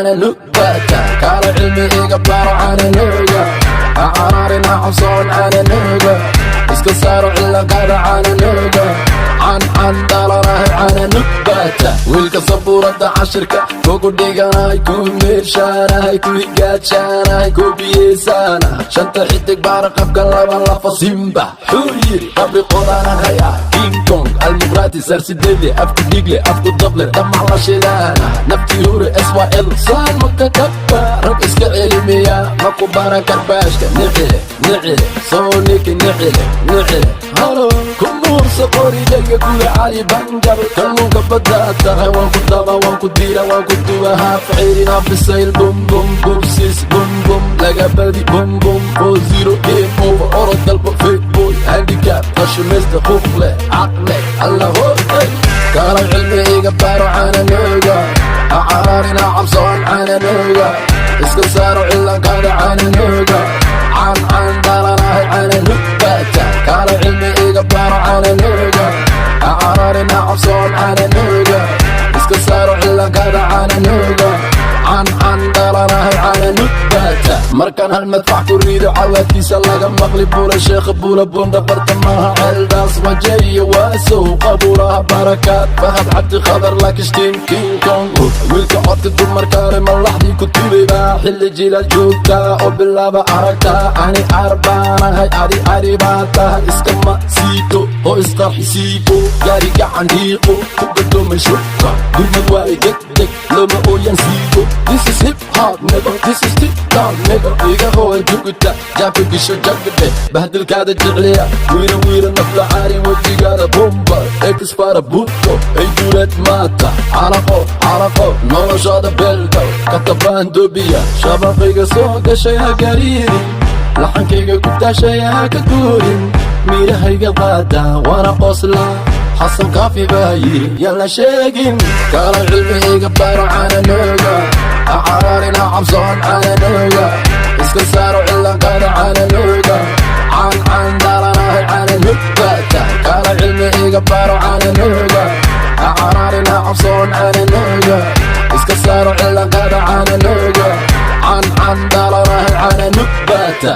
Caananugbata kaala, cilmi iga baro caananuga. Ha cararin, ha cabsoon, caananuga. Iska saaro cilankaada caananuga. Can can dhalanahay, caananugbata. Wiilka sabuurada cashirka kugu dhiganahay, ku meershaanahay, ku higaajanahay, ku biyeysana shanta xidig baara qabka laba lafa simba xuu yiri qabri qodanahaya King Kong Almuqraati sarsidede afku dhigle afku dable damac la shidaana naftii hure SYL saalmaka kaba rag iska celimiya maku baran karbaashka nicile nicile soo niki nicile nicile halo ku nuursa qorigayga kuya Cali Bangal kalluunka badda tahay, waan ku daba, waan ku diira, waan ku duwa, haaf ciirin, haaf bisayl, bum bum bubsis, bum bum laga badi, bum bum 4-0, game over, orod dalbo, fake boy, handicap, qashimaysta, quuq leh caqle alla hoortay. Kala cilmi iga baro caananuga. Ha cararin, ha cabsoon, caananuga. Iska saaro cilankaada caananuga. Can can dhalanahay, caananugbata kaala, cilmi iga baro caananuga. Ha cararin, ha cabsoon, caananuga. Iska saaro cilankaada caananuga. Can can dhalanahay, caananugbata. Markaan hal madfac ku riido, cawaadkiisa laga maqli Buula Sheekha, Buula Bunda, Bartamaha, Ceeldaas, Wajeeyo, Waasow, Qabuuraha Barakaad, Fahad Cabdi Khadar, Lakishtiin, King Kong. Wiilka codka dumarkaale malaxdii ku tubay baa xilli jilaal joogta oo bilaaba aragtaa. Ani arbaanahay, adi ari baa tahay. Iskama siito oo isqarxisiibo, gaari gacan dhiiqo ku gadoomay shubka gurmad waaye, degdeg looma ooyan siibo. This is hip hop, nigga. This is TikTok, nigga. Iga hooy juguta jaabka gisho jagdhe bahdilkaada jecliya wiira wiira nafla caari wejigaada bomba exfara buto ay duuleed maata calaqo calaqo noloshaada beeldow katabaan dobiya shabaqayga soo gashay ha gariirin, laxankayga ku taashay ha ka guurin, miirahayga qaada waana qosla. Xasan Kaafi baa yiri yaan la sheegin. Kala cilmi iga baro caananuga. Ha cararin, ha cabsoon, caananuga. Iska saaro cilankaada caananuga. Can can dhalanahay, caananugbata kala, cilmi iga baro caananuga. Ha cararin, ha cabsoon, caananuga. Iska saaro cilankaada caananuga. Can can dhalanahay, caananugbata.